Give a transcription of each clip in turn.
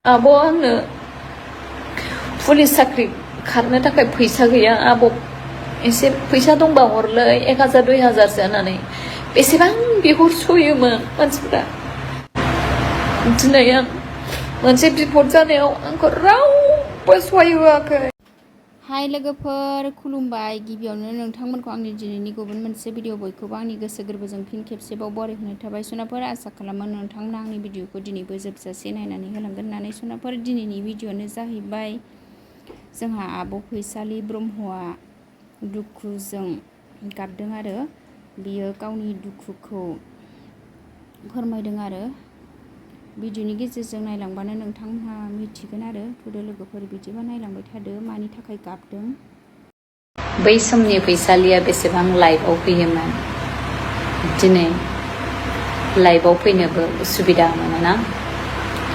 आब' आंनो पुलिस साख्रि खारनो थाखाय फैसा गैया आब' एसे फैसा दंबा हरलै 1000 2000 होननानै बेसेबां बिहरसयोमोन मानसिफ्रा। दिनै आं मोनसे बिपद जानायाव आंखौ रावबो सहाय होआखै। हाय लोगोफोर, खुलुमबाय। गिबियावनो नोंथांमोनखौ आंनि दिनैनि गुबुन मोनसे भिडिअ बयखौबो आंनि गोसो गोरबोजों फिन खेबसेबाव बरायहोनाय थाबाय। सनाफोर, आसा खालामो नोंथांमोना आंनि भिडिअखौ दिनैबो जोबजासे नायनानै होलांगोन होननानै। सनाफोर, दिनैनि भिडिअआनो जाहैबाय जोंहा आब' फैसालि ब्रह्मआ दुखुजों गाबदों आरो बियो गावनि दुखुखौ फोरमायदों आरो भिडिअनि गेजेरजों नायलांबानो नोंथांमोनहा मिथिगोन आरो। थुदो लोगोफोर, बिदिबा नायलांबाय थादो मानि थाखाय गाबदों। बै समनि फैसालिया बेसेबां लाइफआव फैयोमोन, दिनै लाइफआव फैनोबो उसुबिदा मोनोना।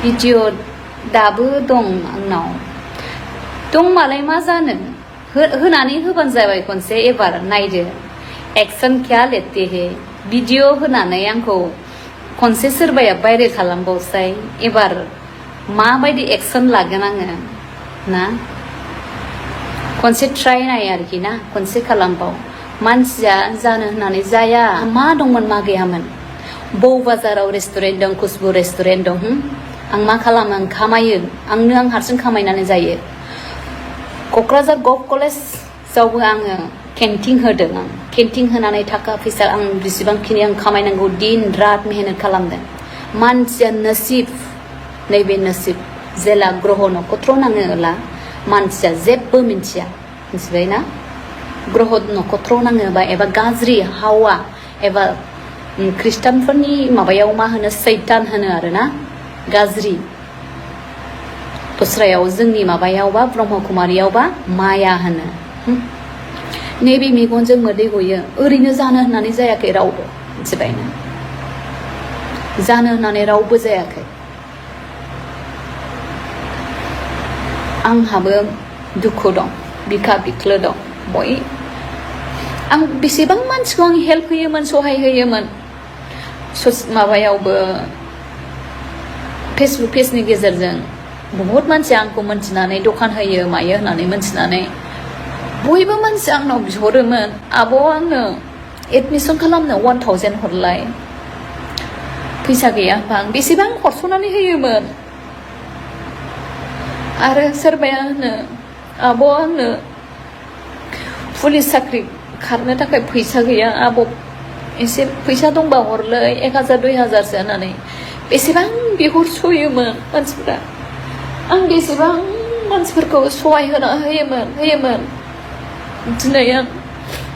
भिडिअ दाबो दं आंनाव, दंमालाय मा जानो, होनानै होबानो जाबाय खनसे। एबार नायदो, एक्सन क्या लेते हे भिडिअ होनानै आंखौ खनसे सोरबाया भाइरेल खालामबावसाय। एबार माबायदि एक्सन लागोन आङो ना, खनसे ट्राइ नाय आरोखि ना, खनसे खालामबाव। मानसिया जानो होननानै जाया। मा दंमोन मा गैयामोन। बौ बाजाराव रेस्टुरेन्ट दं, खुसबु रेस्टुरेन्ट दं। आं मा खालामो, आं खामायो, आं हारसिं खामायनानै जायो। क'क्राझार गभ कलेजावबो आङो केन्टिं होदों। आं केन्टिं होनानै थाखा फैसा आं बेसेबांखिनि आं खामायनांगौ दिन रात मेहनत खालामदों। मानसिया नसिब, नैबे नसिब जेला ग्रह नक्षत्र नाङोला मानसिया जेबो मिन्थिया, मिथिबाय ना। ग्रह नक्षत्र नाङोबा एबा गाज्रि हावा एबा ख्रिस्टानफोरनि माबायाव मा होनो, सैतान होनो आरोना, गाज्रि। दस्रायाव जोंनि माबायावबा ब्रह्म कुमारियावबा माया होनो। नैबे मेगनजों मोदै गयो, ओरैनो जानो होननानै जायाखै रावबो, मिथिबाय ना। जानो होननानै रावबो जायाखै। आंहाबो दुखु दं, बिखा बिख्लो दं। आं बेसेबां मानसिखौ आं हेल्प होयोमोन, सहाय होयोमोन। माबायावबो फेसबुक पेजनि गेजेरजों बहुत मानसिया आंखौ मोनथिनानै दखान होयो मायो होननानै मोनथिनानै बयबो मानसि आंनाव बिहरोमोन, आब' आंनो एडमिसन खालामनो 1000 हरलाय। फैसा गैया होनबा आं बेसेबां हरस'नानै होयोमोन। आरो सोरबाया होनो, आब' आंनो पुलिस साख्रि खारनो थाखाय फैसा गैया, आब' एसे फैसा दंबा हरलै 1000 2000 होननानै बेसेबां बिहरसयोमोन मानसिफ्रा। आं बेसेबां मानसिफोरखौ सहाय होयोमोन। दिनै आं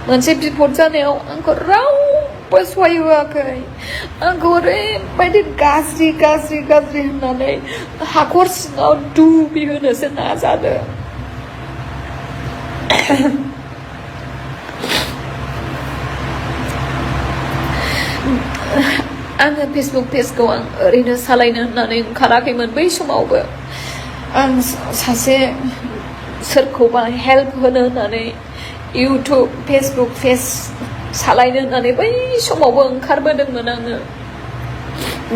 मोनसे बिपद जानायाव आंखौ रावबो सहाय होआखै। आंखौ ओरैबायदि गाज्रि होननानै हाखर सिङाव दुबि होनोसो नाजादों। आङो फेसबुक पेजखौ आं ओरैनो सालायनो होननानै ओंखाराखैमोन। बै समावबो आं सासे सोरखौबा हेल्प होनो होननानै इउटुब फेसबुक पेज सालायनो होननानै बै समावबो ओंखारबोदोंमोन आङो।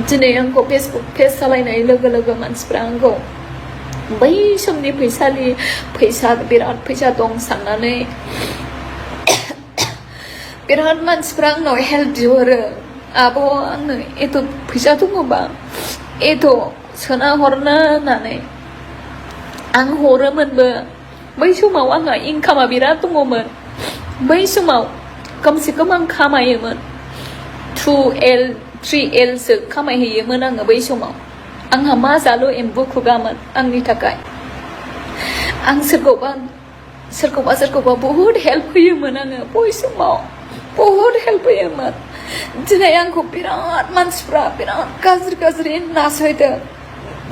दिनै आंखौ फेसबुक पेज सालायनाय लोगो लोगो मानसिफ्रा आंखौ बै समनि बिराद फैसा दं साननानै बिराद मानसिफ्रा आंनाव हेल्प बिहरो। आब' आंनो एथ' फैसा दङबा एथ' सोना हरनो होननानै आं हरोमोनबो। बै समाव आंहा इनकामा बिराद दङमोन। बै समाव खमसे खम आं खामायोमोन 2L 3L सो खामायहैयोमोन आङो बै समाव। आंहा मा जालु एम्बु खुगामोन आंनि थाखाय। आं सोरखौबा बहुद हेल्प होयोमोन आङो बै समाव, बहुद हेल्प होयोमोन। दिनै आंखौ बिराद मानसिफ्रा बिराद गाज्रि नासयदों,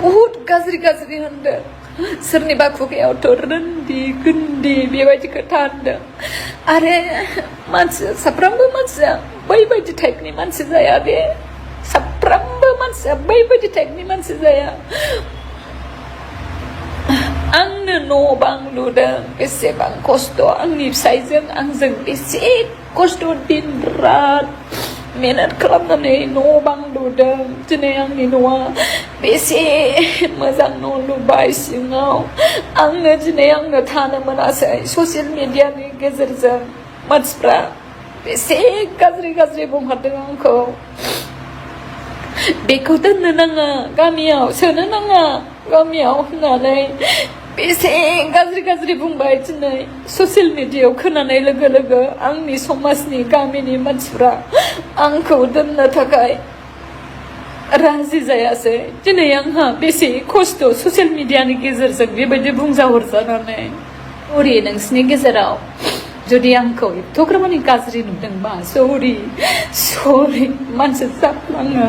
बहुद गाज्रि होनदों। सोरनिबा खुगायावथ' रोन्दि गोन्दि बेबायदि खोथा होनदों। आरो साफ्रोमबो मानसिया बैबायदि टाइपनि मानसि जाया दे। साफ्रोमबो मानसिया बैबायदि टाइपनि मानसि जाया। आंनो न' बां लुदों, बेसेबां खस्थ', आंनि फिसायजों आंजों बेसे खस्थ' दिन रात मेहनत खालामनानै न' बां लुदों। दिनै आंनि न'आ बेसे मोजां न' लुबाय सिङाव आंनो थानो मोनासै ससियेल मिडियानि गेजेरजों मानसिफ्रा बेसे गाज्रि बुंहरदों आंखौ बेखौ दोननो नाङा गामियाव सोनो नाङा गामियाव होननानै बेसे गाज्रि बुंबाय दिनै ससियेल मिडियायाव खोनानाय लोगो लोगो आंनि समाजनि गामिनि मानसिफ्रा आंखौ दोननो थाखाय राजि जायासै दिनै आंहा बेसे खस्थ' ससियेल मिडियानि गेजेरजों बेबायदि बुंजाहरजानानै सरि नोंसिनि गेजेराव जुदि आंखौ एथ'ग्रामानि गाज्रि नुदोंबा सरि मानसि जाफ्लाङो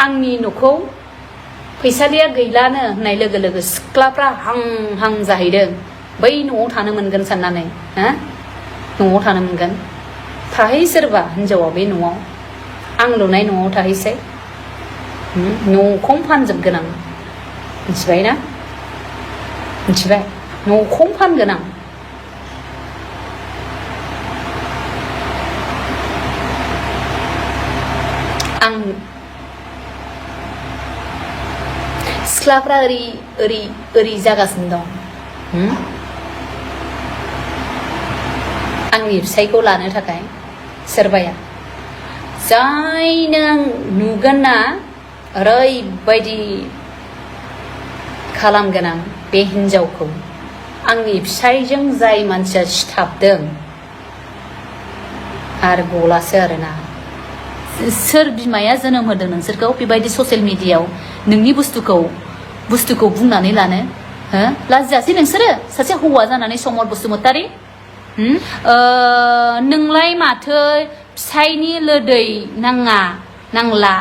आंनि न'खौ फैसालिया गैलानो होननाय लोगो लोगो सिख्लाफ्रा हां जाहैदों बै न'आव थानो मोनगोन साननानै न'आव थानो मोनगोन थाहै सोरबा हिनजावा बे न'आव आं लुनाय न'आव थाहैसै न'खौनो फानजोबगोन आं मिथिबाय ना मिथिबाय न'खौनो फानगोन आं सिख्लाफ्रा ओरै जागासिनो दं आंनि फिसायखौ लानो थाखाय सोरबाया जाय नों नुगोन ना ओरैबायदि खालामगोन आं बे हिनजावखौ आंनि फिसायजों जाय मानसिया सिथाबदों आरो गलासो आरोना सोर बिमाया जोनोम होदों नोंसोरखौ बेबायदि ससियेल मिडियायाव नोंनि बुस्थुखौ बुंनानै लानो लाजियासै नोंसोरो सासे हौवा जानानै समर बसुमतारी नोंलाय माथो फिसायनि लोदै नांला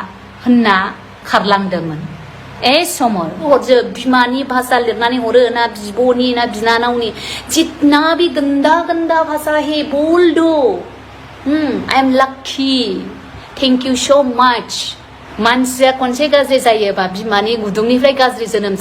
होनना खारलांदोंमोन समर हरजो बिमानि भाषा लिरनानै हरो ना बिब'नि ना बिनानावनि जितना भी गंदा भाषा है बोल दो I am lucky thank you so much मानसिया खनसे गाज्रि जायोबा बिमानि गुदुंनिफ्राय गाज्रि जोनोम